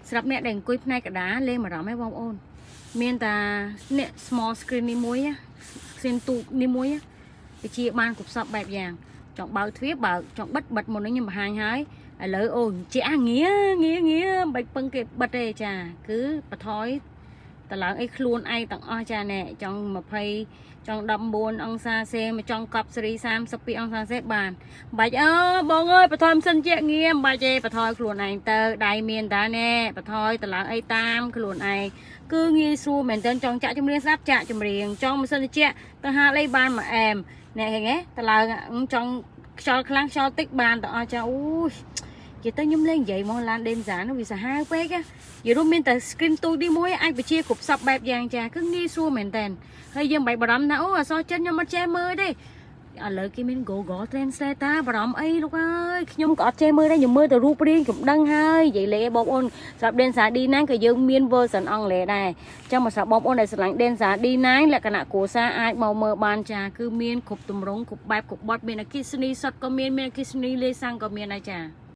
ស្រាប់អ្នកដែលអង្គុយផ្នែកកណ្ដាលលេងអារម្មណ៍ឯងបងប្អូនមានតានេះ small screen នេះមួយណា screen ទូនេះមួយណាវាជាបានគ្រប់សពបែបយ៉ាងចង់បើកទ្វារបើកចង់បិទបិទមុននេះខ្ញុំបង្ហាញហើយឥឡូវអូជាងាងាងាមិនបាច់ពឹងគេបិទទេចា គឺបន្ថយតឡើងអីខ្លួនឯងទាំងអស់ចាណែចង់20ចង់19អង្សាសេមកចង់កប់សេរី32អង្សាសេបានបាច់អើបងអើយបន្ថយម៉ាស៊ីនជាងាមិនបាច់ទេបន្ថយខ្លួនឯងទៅដៃមានតាណែបន្ថយតឡើងអីតាមខ្លួនឯងគឺងាយស្រួលមែនតើចង់ចាក់ចម្រៀងស្ដាប់ចាក់ចម្រៀងចង់ម៉ាស៊ីនត្រជាក់ទៅហាលអីបានមួយអែមអ្នកឃើញទេតឡើងចង់ខ្យល់ខ្លាំងខ្យល់តិចបានទាំងអស់ចាអូយនិយាយទៅខ្ញុំលេងនិយាយមកឡាន Denza នោះវាសាហាវពេកណានិយាយរួមមានតែ screen ទូចនេះមួយអាចបញ្ជាគ្រប់សពបែបយ៉ាងចាគឺងាយស្រួលមែនតើហើយយើងមិនបាច់បារម្ភថាអូអក្សរចិនខ្ញុំអត់ចេះមើលទេឥឡូវគេមាន Google Translate តាបារម្ភអីលោកអើយខ្ញុំក៏អត់ចេះមើលដែរខ្ញុំមើលតែរូបរាងខ្ញុំដឹងហើយនិយាយលេបងប្អូនសម្រាប់ Denza D9 ក៏យើងមាន version អង់គ្លេសដែរអញ្ចឹងមកសម្រាប់បងប្អូនដែលស្រឡាញ់ Denza D9 លក្ខណៈគ្រួសារអាចមកមើលបានចាគឺមានគ្រប់ទម្រង់គ្រប់បែបគ្រប់បទមានអគ្គិសនីសុទ្ធក៏មានមានអគ្គិសនីលេសាំងក៏មានដែរចា។